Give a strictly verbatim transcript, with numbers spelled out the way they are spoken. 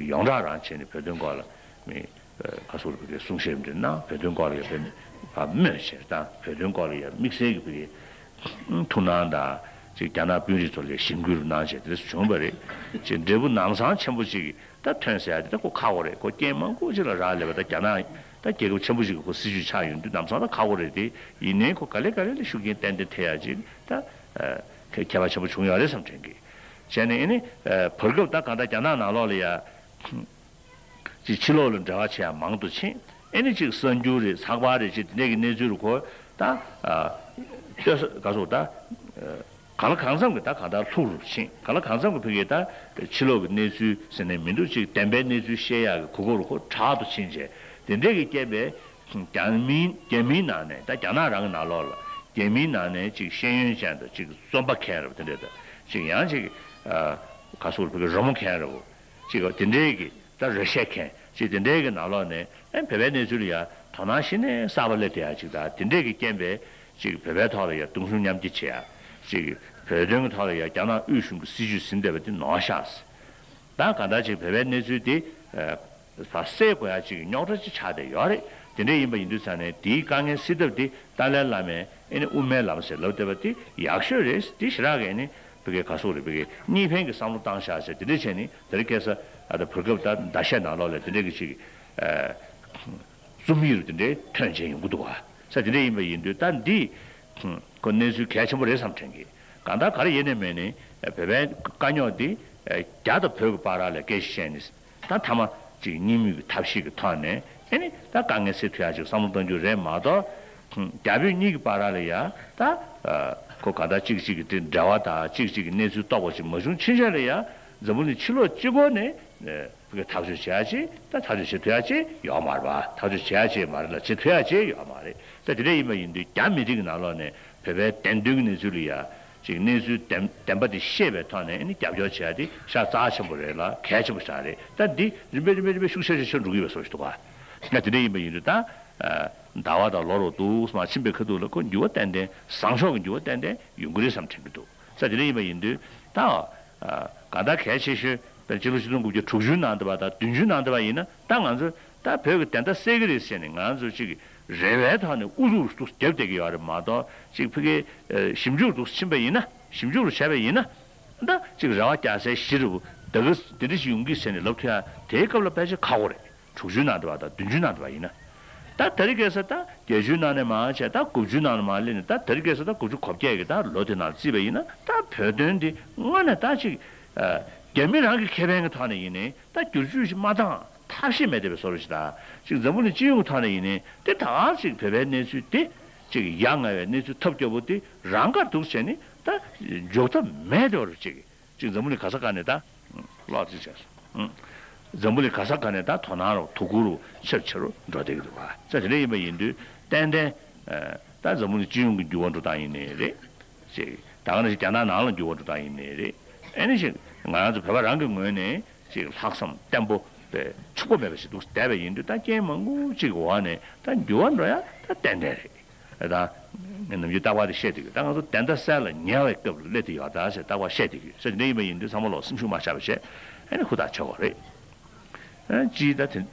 ཡོངས་གྲགས་རང་བྱས་ནས་བོད་དོན་སྐོར་ལ་མི་ཁ་སོག་རུ་བོད་སྐད་གསུང་བཤད་འདྲ་གནང་། བོད་དོན་སྐོར་ལ་ཡང་བོད་མི་ཕར་སྨོས་བྱས་དང་། བོད་དོན་སྐོར་ལ་ཡང་དམིགས་བསལ་གྱི་བོད་ཀྱི་ཐུགས་སྣང་དང་། ཅིག་རྒྱ་ནག་དཔོན་རིགས་ཚོ་ལ་ཞིབ་འགུལ་གནང་བྱས་དེ་འདྲ་བྱུང་བ་རེད། ཅིག་འབྲས་བུ་ལམ་སང་ཆེན་པོ་ཅིག་ད་ཐོན་ཟེར་ཡ་དེ་ད་ཁོ་ཁག་པོ་རེད། ཁོ་རྐྱེན་མང་པོ་ཅིག་ལ་རག་ལས་པ། ད་རྒྱ་ནག་ད་རྒྱལ་ཁབ་ཆེན་པོ་ཞིག་གི་ཁོ་སྲིད་ཇུས་ཆགས་ཡོང་དུས་ལམ་སང་ད་ཁག་པོ་རེད་དེ། ཡིན་ནའི་ཁོ་ག་ལེ་ག་ལེ་ལ་ཤུགས་རྐྱེན་ཏན་ཏན་ཐེབས་ཡ་ཅིག་ད་ཁྱད་པར་ཆེན་པོ་བྱུང་ཡོད་རེད་བསམ་དྲན་གི། བྱས་ནས་ཨེ་ནི་བར་སྐབས་ད་གང་ལྟར་རྒྱ་ནག་ནང་ལོགས་ལ་ཡ། ཅིག་ཕྱི་ལོགས་ལ་འབྲེལ་བ་བྱེད་ཡ་མང་དུ་ཕྱིན། ཨེ་ནི་ཅིག་གསར་འགྱུར་རེད། ཚགས་པར་རེད། ཅིག་དེ་འདྲས་ཀྱི་གནས་ཚུལ་རུ་ཁོ་ད་ཨ་ལྟོས་ས་ག་སོགས་ད་ཨ་གང་ལ་གང་འཚམ་གྱི་ད་གང་ལྟར་ལྷུག་རུ་ཕྱིན། གང་ལ་གང་འཚམ་གྱི་ཕ་གི་ད་ཕྱི་ལོགས་ཀྱི་གནས་ཚུལ་ཟེར་ནས་མི་འདུག་ཅིག་བདེན་པའི་གནས་ཚུལ་བཤད་ཡ་གི་གོ་སྐབས་རུ་ཁོ་དྲག་ཏུ་ཕྱིན་བྱས། དེ་འདྲས་ཀྱི་རྐྱེན་པས་རྒྱ་མིའི་རྒྱ་མིའི་ནང་ནས་ད་རྒྱ་ནག་རང་གི་ནང་ལོགས་ལ་རྒྱ་མིའི་ནང་ནས་ཅིག་ཤེས་ཡོན་ཅན་དང་ཅིག་རྩོམ་པ་མཁན་རེད་པ། དེ་འདྲས་དང་ཅིག་ཡང་ཅིག་ཨ་ག་སོགས་ཕ་གི་རི་མོ་མཁན་རེད་པ། ཅིག་དེ་འདྲའི་གི་ད་རེ་བཤད་མཁན་ཅིག་དེ་འདྲའི་གི་ནང་ལོགས་ནས་ཨེ་བོད་པའི་གནས་ཚུལ་ལ་ཡ་དོ་སྣང་གཞི་ནས་གསར་པ་སླེབས་བསྡད་ཡ་ཅིག་དང་། དེ་འདྲའི་གི་རྐྱེན་པས་ཅིག་བོད་པའི་ཐོག་ལ་ཡ་མདུང་སུམ་མཉམ་སྐྱེད་བྱེད་ཡ། ཅིག་བོད་དོན་གི་ཐོག་ལ་ཡ་རྒྱ་ནག་དབུས་གཞུང་གི་སྲིད་ཇུས་ཟིན་བསྡད་པ་དེ་ནོར་ཤག་ད་གང་ལྟར་ཅིག་བོད་པའི་གནས་ཚུལ་དེ་ཨ་ཕར་སེལ་དགོས་ཡ་ཅིག་རྙོག་དྲ་ཅིག་ཆགས་བསྡད་ཡོད་རེད། དེ་འདྲ་ཡིན་པ་ཡིན་དུས་ཙང་ནས་དེའི་དཀའ་ངལ་སེལ་ཐབས་དེ་ཏཱ་ལའི་བླ་མས་ཨེ་ནི་དབུ་མའི་ལམ་ཟེར་ལབ་བསྡད་པ་དེ་ཡག་ཤོས་རེད། དེ་ཞེ་དྲག་གི་ཨེ་ནི་བོད་སྐད་ག་སོགས་རེད། བོད་སྐད་གཉིས་ཕན་གྱི་བསམ་བློ་བཏང་ཤག་ཟེར་དེ་འདྲ་བྱས་ནས་དེ་རིང་ཁ་སང་ཨ་ད་བར་སྐབས་ད་ཟླ་ཤས་ནང་ལོགས་ལ་དེ་འདྲ་གི་ཅིག་ཨ་རྩོམ་ཡིག་རུ་དེ་འདྲའི་ཐོན་བྱས་ཡོང་གི་འདུག་བ། ས་དེ་འདྲ་ཡིན་པ་ཡིན་དུས་ད་འདི་ཁོ་གནས་ཚུལ་གལ་ཆེན་པོ་རེད་བསམ་དྲན་གི། གང་ལྟར་ག་རེ་ཡིན་ནའི་མིན་ནའི་བོད་པའི་དཀའ་རྙོག་འདི་རྒྱ་དང་བོད་ཀྱི་བར་ལ་སྐད་ཆ་བཤད་ནས། ད་མཐའ་མ་ཅིག་གཉིས་མོས་ཀྱི་ཐབས་ཤེས་ཀྱི་ཐོག་ནས་ཨེ་ནི་ད་དཀའ་ངལ་སེལ་ཐུབ་ཡ་ཅིག་བསམ་བློ་གཏང་རྒྱུ་རེད་མ་གཏོགས། རྒྱ་བོད་གཉིས་ཀྱི་བར་ལ་ཡ་ད་ཁོ་ག་ད་གཅིག་གཅིག་གི་འབྲེལ་བ་དང་གཅིག་གཅིག་གི་གནས་ཚུལ་རྟོགས་པ་ཅིག་མ་བྱུང་ཕྱིན་ཆད་ལ་ཡ་འཛམ་བུ་གླིང་ཕྱི་ལོགས་སྤྱི་སྒོ་ནས་ཕ་གི་ཐག་གཅོད་བྱེད་ཡ་ཅིག་ད་ཐག་གཅོད་བྱེད་ཐུབ་ཡ་ཅིག་ཡོད་མ་རེད་པ། ཐག་གཅོད་བྱེད་ཡ་ཅིག་མ་རེད་ལ་བྱེད་ཐུབ་ཡ་ཅིག་ཡོད་མ་རེད། ད་དེ་འདྲ་ཡིན་པ་ཡིན་དུས་རྒྱ་མི་རིགས་ཀྱི་ནང་ལོགས་ནས་བོད་པའི་བདེན་དོན་གྱི་གནས་ཚུལ་ལ་ཡ། ཅིག་གནས་ཚུལ་བདེན་བདེན་པ་དེ་ཤེས་པའི་ཐོག་ནས་ཨ་ནི་རྒྱབ་སྐྱོར་བྱེད་ཡ་དེ་ཤ་རྩ་ཆེན་པོ་རེད་ལ་གལ་ཆེན་པོ་ཞིག་རེད། ད་འདི་རིམ་པས་རིམ་པས་རིམ་པས་ཤུགས་ཆེ་ཆེ་ཆེ་འགྲོ་གི་ཡོད་པའི་བཟོ་ཞིག་འདུག་ག་ད་དེ་འདྲ་ཡིན་པ་ཡིན་དུས་ད་ཨ་ཟླ་བ་དང་ལོ་རུ་འདུག་སེ་མར་ཕྱིན་པའི་ཁ་ཐུག་ལ་ཁོ་འགྱུར་བ་ཏན་ཏན་བཟང་ཕྱོགས་ཀྱི་འགྱུར་བ་ཏན་ཏན་ཡོང་གི་རེད་བསམ་དྲན་གྱི་འདུག་ས་དེ་འདྲ་ཡིན་པ་ཡིན་དུས་ད་ཨ་གང་ལྟར་གལ་ཆེ་ཤོས་དཔེར་ན་སྤྱི་ལོ་ཆིག་སྟོང་དགུ་བརྒྱ་དྲུག་ཅུའི་ནང་དུ་བ་དང་བདུན་ཅུའི་ནང་དུ་བ་ཡིན་ན་ད་ང་ཚོ་ད་བོད་ཀྱི་བདེན་མཐའ་གསལ་གྱི་རེད་ཟེར་ནས་ང་ཚོ་ཅིག་རེ་བའི་ཐོག་ནས་ཨུ་ཚུགས་རུ་རྒྱབ་བསྡད་ཀྱི་ཡོད་རེད་མ་གཏོགས། ཅིག་ཕ་གིའི་ཞིབ་འཇུག་རུ་ཕྱིན་པ་ཡིན་ན། ཞིབ་འཇུག་རུ་བྱས་པ་ཡིན་ན། ད་ཅིག་རེ་བ་རྒྱག་སའི་གཞི་རུ་ད་ག་དེ་འདྲ་ཞིག་ཡོང་གི་ཟེར་ནས་ལབ་ཐུབ་ཡ་དེའི་སྐབས་ལ་ཕལ་ཆེར་ཁག་པོ་རེད། དྲུག་ཅུའི་ནང་དུ་བ་དང་བདུན་ཅུའི་ནང་དུ་བ་ཡིན་ན། ད་དེ་རིང་ཁ་སང་ད་བརྒྱད་ཅུའི་ནང་ནས་མར་བྱས་ད་དགུ་བཅུའི་ནང་ལ་མར་སླེབས་ནས། ད་དེ་རིང་ཁ་སང་ད་དགུ་བཅུ་གོ་བརྒྱད་ཀྱི་ད་ལོ་དེ་ནང་བརྩིས་པ་ཡིན་ན། ད་བོད་དོན་འདི་སྔོན་ནས་ད་ཅིག་རྒྱ་མི་རང་གི་ཁེ་ཕན་གྱི་ཐོག་ནས་ཡིན་ནའི་ད་བསྒྱུར་བཅོས་ཤིག་མ་བཏང་ཐབས་ཤེས་མེད་བསྡད་པའི་བཟོ་འདྲ་ཞིག་དང་། ཅིག་འཛམ་བུ་གླིང་སྤྱི་ཡོངས་ཀྱི་ཐོག་ནས་ཡིན་ནའི་དེ་ད་ག་ཅིག་བོད་པའི་གནས་ཚུལ་དེ་ཅིག་ཡ་ང་བའི་གནས་ཚུལ་ཐབས་སྐྱོ་པོ་དེ་རང་དགར་འདུག་བྱས་ནས་ད་འཇོག་ཐབས་མེད་བསྡད་པ་རུ་ཅིག་ཅིག་འཛམ་བུ་གླིང་ག་ས་ག་ནས་ད་ཀློག་ཅིག་བྱས་སོང་། འཛམ་བུ་གླིང་ག་ས་ག་ནས་ད་དོ་སྣང་རུ་དོ་ཁུར་རུ་ཆེ་རུ་ཆེ་རུ་འགྲོ་བསྡད་ཀྱི་འདུག་བ། ས་དེ་འདྲ་ཡིན་པ་ཡིན་དུས་ཏན་ཏན་ད་འཛམ་བུ་གླིང་སྤྱི་ཡོངས་ཀྱི་འགྱུར་བ་འགྲོ་སྟངས་ཡིན་ནའི་རེད། ཅིག་ད་ག་ནང་བཞིན་རྒྱ་ནག་ནང་ལ་འགྱུར་བ་འགྲོ་སྟངས་ཡིན་ནའི་རེད། ཨེ་ནི་ཅིག་ང་རང་ཚོ་བོད་པ་རང་གི་ངོས་ནས་ཅིག་ལྷག་བསམ་བརྟན་པོ་དཔེ་འཕྱུག་པོ་མེད་པ་ཞིག་འདུག་བསྡད་པ་ཡིན་དུས། ད་རྐྱེན་མང་པོ་ཅིག་གི་འོག་ནས་ད་འགྱུར་བ་འགྲོ་ཡ་ད་ཏན་ཏན་རེད། ད་ངས་ནམ་རྒྱུན་རྟག་པར་དེ་བཤད་བསྡད་ཀྱི་ཡོད། ད་ང་ཚོ་བདེན་མཐའ་གསལ་ལ་ཉེ་བའི་སྐབས་ལ་སླེབས་བསྡད་ཡོད་ད་ཟེར་རྟག་པར་བཤད་བསྡད་ཀྱི་ཡོད། ཟེར་དེ་འདྲ་ཡིན་པ་ཡིན་དུས་ཚང་མ་ལོག་སེམས་ཤུགས་མ་ཆག་པ་བྱས། ཨེ་ནི་ཧུར་ཐག་བྱེད་དགོས་རེད། ཨེ་ཅིའི་ད་དེ་